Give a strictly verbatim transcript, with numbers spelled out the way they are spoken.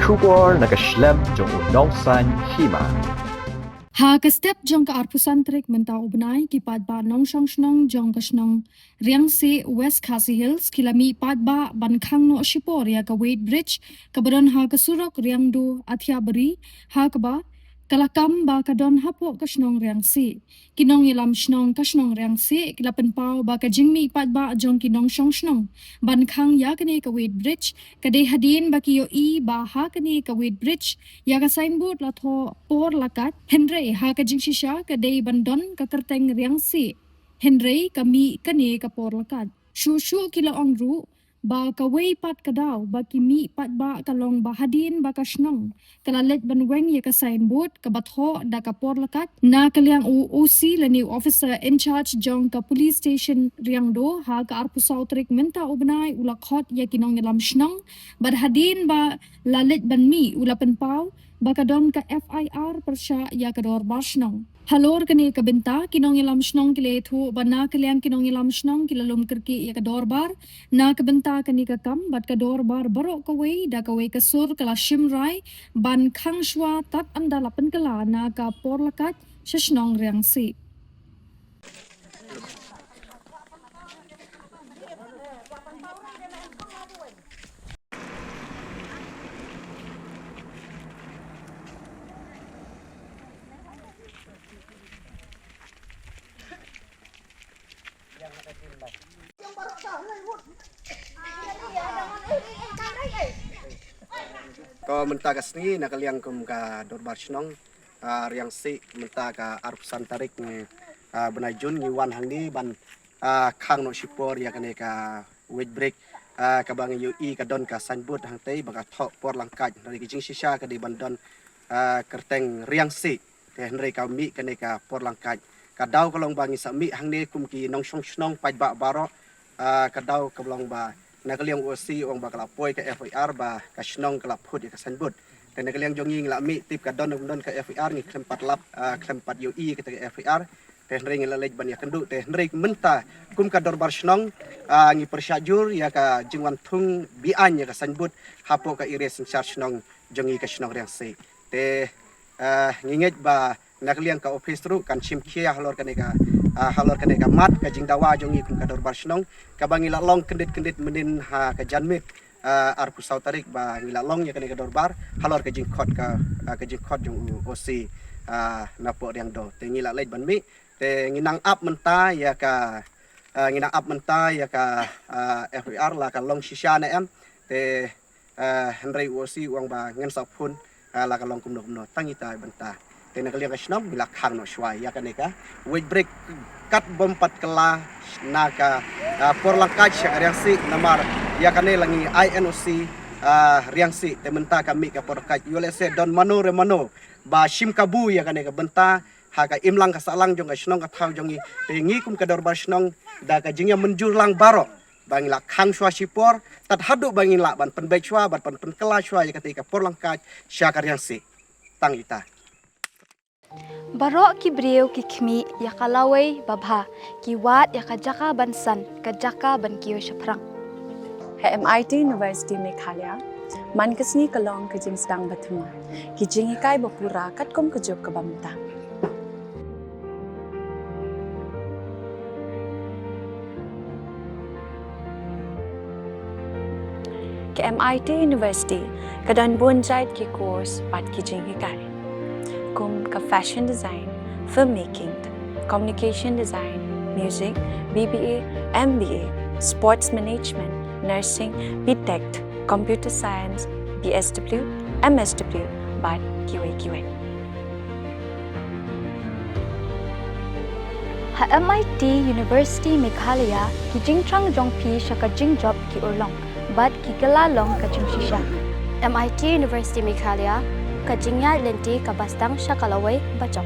Khubor na ka shlem jong u nongsan hima. Ha ka step jong ka arphew san tarik mynta u bnai, ki paidbah nongshong shnong jong ka shnong Riangsieh, West Khasi Hills, ki la mih paidbah ban khang noh shipor ïa ka weight bridge kaba don ha ka surok Riangdo Athiabari, ha kaba ka la kam ba ka don hapoh ka shnong Riangsieh. Ki nongïalam shnong ka shnong Riangsieh ki la pynpaw ba ka jingmih paidbah jong ki nongshong shnong ban khang ïa kane ka weight bridge ka dei hadien ba ki ïohi ba ha kane ka weight bridge ïa ka signboard la thoh por la kait, hynrei ha ka jingshisha ka dei ban don ka kyrteng Riangsieh, hynrei ka mih kane ka por la kait. Shuh shuh ki la ong ruh ba kawei pat ka daw ba ki mih paidbah ka long ba hadien ba ka shnong ka la leit ban weng ïa ka signboard kaba thoh da ka por la kait, na ka liang u O C lane u officer in charge jong ka police station Riangdo, ha ka arphew saw tarik mynta u bnai, u la khot ïa ki nongïalam shnong bad hadien ba la leit ban mih, u la pynpaw ba ka don ka F I R pyrshah ïa ka dorbar shnong. Halor kane ka bynta, ki nongïalam shnong ki la ïathuh ba na ka liang ki nongïalam shnong ki la lum kyrkieh ïa ka dorbar na ka bynta kane ka kam, bad ka dorbar baroh kawei da kawei ka sur ka la shim rai ban khang shuwa tad haduh ba la pynkylla na ka por la kait sha shnong Riangsieh. Ko mynta ka sngi na ka liang kum ka dorbar shnong, ah, Riangsieh mynta ka arphew san tarik ngi, ah, bnai Jun ngi wan hangne ban, ah, khang noh shipor ïa kane ka weight bridge, ah, kaba ngi ïohi ka don ka signboard hangtei ba ka thoh por la kait, hynrei ka jingshisha ka dei ban don, ah, kyrteng Riangsieh. Te hynrei ka mih kane ka por la kait. Ka daw ka long ba ngi sa mih hangne kum ki nongshong shnong paidbah baroh, ah, ka daw ka long ba na ka liang u O C u ong ba ka la poi ka F I R ba ka shnong ka la phut ïa ka signboard. Te na ka liang jong ngi ngi la mih tip ka don ne ym don ka F I R, ngi khlem pat lap, ah, khlem pat ïohi kata ka F I R. Te hynrei ngi la leit ban ïakynduh, te hynrei mynta kum ka dorbar shnong, ah, ngi pyrshah jur ïa ka jingwan thung beaiñ ïa ka signboard hapoh ka area synshar shnong jong ngi ka shnong Riangsieh. Te, ah, ngi ngeit ba na ka liang ka office ruh kan shim khia halor kane ka, ah, halor kane ka mat ka jingdawa jong ngi kum ka dorbar shnong kaba ngi la long kyndit kyndit mynnin ha ka janmiet, ah, arphew saw tarik ba ngi la long ïa kane ka dorbar halor ka jingkhot ka, ah, ka jingkhot jong u O C, ah, napoh Riangdo. Te ngi la leit ban mih, te ngi nang ap mynta ïa ka, ah, ngi nang ap mynta ïa ka, ah, F I R la ka long shisha ne em. Te, ah, hynrei u O C u ong ba ngin sa phone, ah, la ka long kumno kumno tang ita bynta. Te na ka liang ka shnong ngi la khang noh shuwa ïa kane ka weight bridge kat bym pat kylla na ka, ah, por la kait sha ka Riangsieh namar ïa kane la ngi ai N O C, ah, Riangsieh, te mynta ka mih ka por la kait, ïoh lehse don mano re mano ba shim kabu ïa kane ka bynta ha ka imlang ka sahlang jong ka shnong ka thaw jong ngi. Te ngi kum ka dorbar shnong da ka jingïamynjur lang baroh ba ngi la khang shuwa shipor tad haduh ba ngin lah ban pynbeit shuwa bad ban pynkylla shuwa ïa katei ka por la kait sha ka Riangsieh. Tang ita. Baroh ki briew ki khmih ïa ka lawei babha, ki wad ïa ka jaka ban san, ka jaka ban kiew shaphrang. Ha M I T University Meghalaya, man ka sngi ka long ka jingsdang ba thymmai, ki jinghikai ba pura katkum ka juk kaba mynta. Ka M I T University ka don bun jait ki course bad ki jinghikai, kum ka fashion design, filmmaking, communication design, music, B B A, M B A, sports management, nursing, B Tech, computer science, B S W, M S W, bad kiwei kiwei. Ha M I T University Meghalaya, ki jingthrang jong phi sha ka jingjop ki urlong bad ki kylla long ka jingshisha. M I T University Meghalaya, ka jingïaid lynti kaba sdang sha ka lawei bajop.